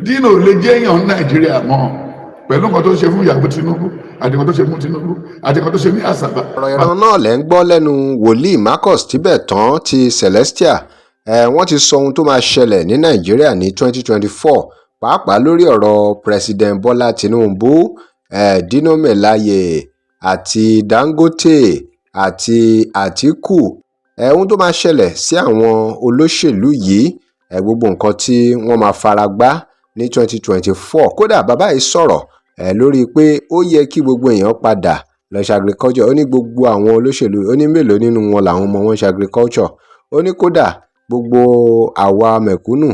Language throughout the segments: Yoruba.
Dino lè jẹ́ èèyàn Nàìjíríà mọ́ pẹ̀lú nǹkan tó ṣe fún ìyàwó Tinubu àti nǹkan tó ṣe fún Tinubu àti nǹkan tó ṣe ní Àsàbà. Ọ̀rọ̀ ìran náà lẹ́ ń gbọ́ lẹ́nu wòlíì Marcus Tibetan ti Celestial. Wọ́n ti sọ ohun tó máa ṣẹlẹ̀ ní Nàìjíríà ní 2024, pàápàá lórí ọ̀rọ̀ President Bọ́lá Tinubu, Dino Melaye àti Dangote àti Àtìkù. Ohun tó máa ṣẹlẹ̀ sí àwọn olóṣèlú yìí, gbogbo nǹkan tí wọ́n máa fara gbá ní 2024. Kódà bàbá yìí sọ̀rọ̀ lórí pé ó yẹ kí gbogbo èèyàn padà lọ ṣe agriculture. Ó ní gbogbo àwọn olóṣèlú, ó ní mélòó nínú wọn làwọn ọmọ wọn ń ṣe agriculture? Ó ní kódà gbogbo àwa mẹ̀kúnnù,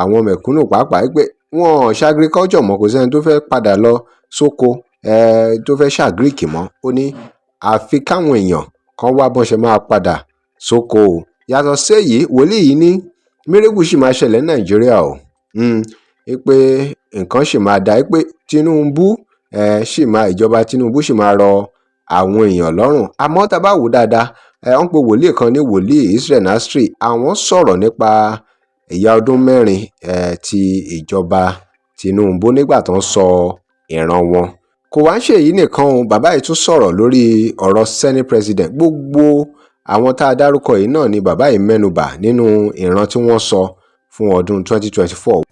àwọn mẹ̀kúnnù pàápàá, pé wọn ò ṣe agriculture mọ́, kò sẹ́ni tó fẹ́ padà lọ sóko tó fẹ́ ṣe agric mọ́. Ó ní àfi káwọn èèyàn kan wá bọ́n ṣe máa padà sóko o. Yàtọ̀ séyìí, wòlíì yìí ní miracle sì máa ṣẹlẹ̀ ní Nàìjíríà o, pé nǹkan sì máa dáa, pé Tinubu sì máa, ìjọba Tinubu sì máa rọ àwọn èèyàn lọ́rùn. Àmọ́ tá a bá wò ó dáadáa, wọ́n pe wòlíì kan ní wòlíì Israel Nasri. Àwọn sọ̀rọ̀ nípa ìyá ọdún 4 ti ìjọba Tinubu nígbà tó ń sọ ìran wọn. Kò wá ń ṣèyí nìkan o, bàbá yìí tún sọ̀rọ̀ lórí ọ̀rọ̀ Senate President. Gbogbo àwọn tá a dárúkọ yìí náà ni bàbá yìí mẹ́nubà nínú ìran tí wọ́n sọ fún ọdún 2024.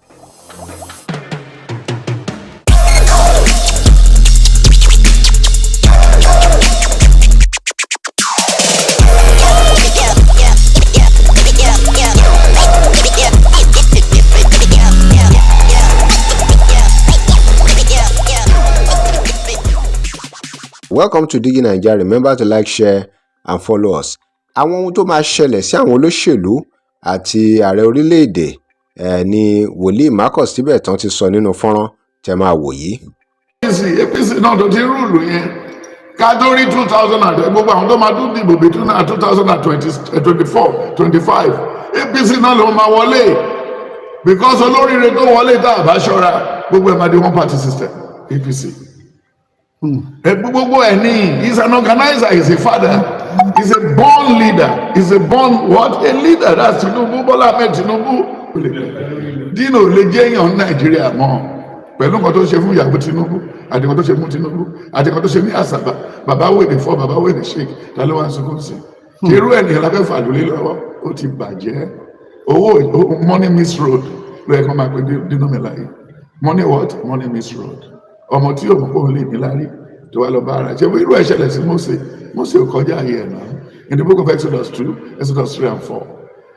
Welcome to Digi Naija. Remember to like, share and follow us. Àwọn ohun tó máa ṣẹlẹ̀ sí àwọn olóṣèlú àti ààrẹ orílẹ̀-èdè ní wòlíì Marcus Tibetan ti sọ nínú fọ́nrán tẹ́ máa wò yìí. APC, APC náà tó ti rule yẹn ká tó rí two thousand and gbogbo àwọn tó máa tún dìbò between 2024, 25, APC náà ló máa wọlé, because olóríire tó wọlé, tá a bá ṣọ́ra, gbogbo ẹ̀ máa di one party system, APC. Gbogbo ẹ̀ ní, he is an organizer, he is a father, he is a born leader, he is a born what, a leader. That's Tinubu, Bola Ahmed Tinubu. Dino lè jẹ́ èèyàn Nàìjíríà mọ́ pẹ̀lú nǹkan tó ṣe fún ìyàwó Tinubu àti nǹkan tó ṣe fún Tinubu àti nǹkan tó ṣe ní Àsàbà. Bàbá wèrè fọ́, bàbá wèrè shake. Ta ló wá ń sunkún sí? Irú ẹ̀ nìyẹn la fẹ́ fà lólé lọ́wọ́. Ó ti bàjẹ́. Owó money miss road ló yẹ kó máa pe Dino Melaye. Money what? Money miss road. Ọmọ tí yóò mọ̀ pé òun lè ní lárí tó wá lọ bá ara ṣe. Irú ẹ̀ ṣẹlẹ̀ sí Mósè. Mósè ò kọjá ayé ẹ̀ náà in the book of Exodus 2, Exodus 3 and 4.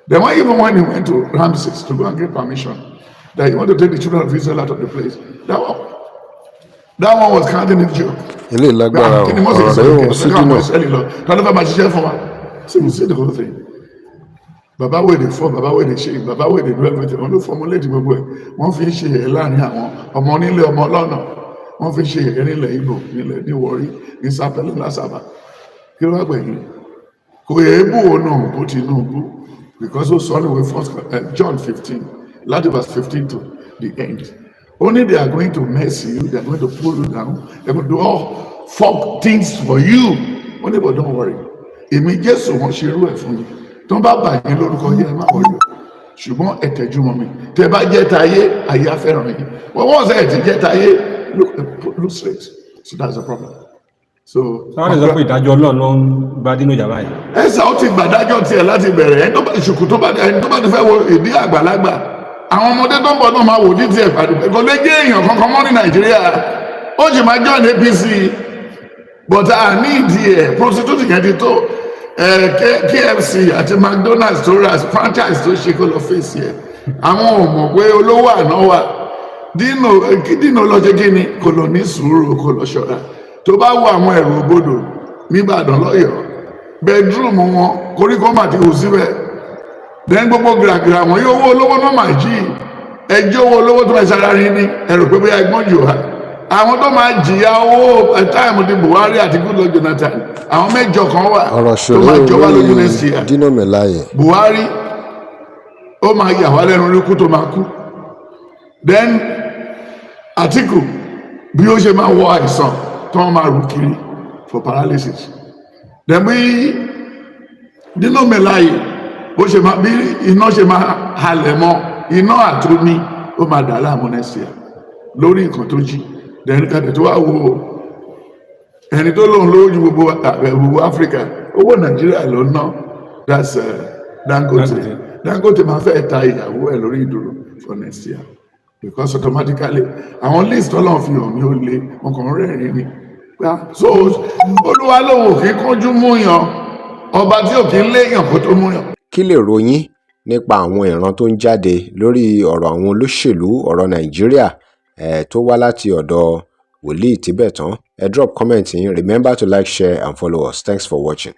Then when, even when he went to Ramses to go and get permission that he want to take the children of Israel out of the place, that one was counting it joke. Eléyìí lágbára o. Kí ni Mósè Ọ̀rọ̀ sọ? rẹ̀ ò sí Kí dínà. Israẹli lọ, ta ló fẹ́ máa ṣiṣẹ́ fún wa? So you see the whole thing, bàbá wèrè fọ́, bàbá wèrè ṣe, bàbá wèrè do everything. Wọ́n ló formulate gbogbo ẹ̀. Wọ́n fi ń ṣe yẹ̀yẹ́ láàrin àwọn ọmọ onílé, ọmọ ọlọ́nà. Wọ́n fi ń ṣe yẹ̀yẹ́ nílẹ̀ Ìgbò, nílẹ̀ ní Warri, ní Sapele, lásàbà. Kí ló wá gbẹ̀yìn? Kò yẹ ebú òun náà bó Tinubu, because ó sọ ní ìwé First John 15, láti verse 15 to the end. Only they are going to mess you, they are going to pull you down, they are going to do all fuck things for you. Only, but don't worry, èmi Jésù wọn ṣe irú ẹ̀ fún yín. Tó ń bá bà yín lórúkọ yẹn, ẹ má worry o, ṣùgbọ́n ẹ tẹ̀jú mọ́ mi. Tẹ bá jẹ́ tayé, ayé á fẹ́ràn yín. Wọ́n wọ́n sẹ́ ẹ̀ ti jẹ́ tayé, look, look straight. So that's the problem. So Sáwọn lè sọ pé ìdájọ́ Ọlọ́run ló ń bá Dino jà báyìí? Ẹsẹ̀ ó ti gbàdájọ́ tiẹ̀ láti bẹ̀rẹ̀. Ẹni tó bá ìṣùkú tó bá, ẹni tó bá ti fẹ́ wo ìdí àgbàlagbà, àwọn ọmọdé tó ń bọ̀ náà máa wò ní tiẹ̀ pàdé. Kò lè jẹ́ èèyàn kankan mọ́ ní Nàìjíríà. Ó sì máa join APC, but a ní ìdí ẹ̀. Prostitute yẹn ti tó KFC àti McDonald's tó ra franchise tó ṣe kó lọ fèsì ẹ̀. Àwọn ò mọ̀ pé olówó àná wà. Dino, kí Dino lọ ṣe kí ni? Kò lọ ní sùúrù, kò lọ ṣọ́ra. Tó bá wo àwọn ẹ̀rù òbodò nìbàdàn, lọ́yọ̀ọ́, bedroom wọn, koríko mà ti hù síbẹ̀. Then gbogbo gìràgìrà wọn yóò, owó olówó náà mà jí. Ẹjọ́ owó olówó tó máa ṣara rí ní ẹrù pé bóyá ẹgbọ́n jù wá. Àwọn tó máa jìyà owó time ti Buhari àti Goodluck Jonathan, àwọn mẹ́jọ kan wà Ọ̀rọ̀ tó ṣòro máa jọ wá lójú lórí next year. Dino Melaye. Buhari, ó máa yà wá lẹ́nu rí kú tó máa kú. Then Atiku, bí ó ṣe máa wọ àìsàn tó wọ́n máa rù kiri for paralysis. Then bí Dino Melaye bó ṣe máa, bí iná ṣe máa halẹ̀ mọ́ iná àtomi, Ó máa dà á láàmú next year lórí nǹkan tó jí. Then kàdé tó wá wo ẹni tó lóun lówó ju gbogbo Áfíríkà, owó Nàìjíríà ló ná. That's Dangote. Dangote. Dangote máa fẹ́ ta ìyàwó ẹ̀ lórí ìdúró for next year, because automatically àwọn list Ọlọ́run fi hàn mí, ó le, wọn kàn ń rẹ́rìn-ín ni. So Olúwa lòun ò kí kánjú mú yàn, ọba tí ò kí ń léèyàn kó tó mú yàn. Kí lèrò yín nípa àwọn ìran tó ń jáde lórí ọ̀rọ̀ àwọn olóṣèlú, ọ̀rọ̀ Nàìjíríà tó wá láti ọ̀dọ̀ Wòlíì Tíbẹ̀tán? Ẹ drop comment yín. Remember to like, share and follow us. Thanks for watching.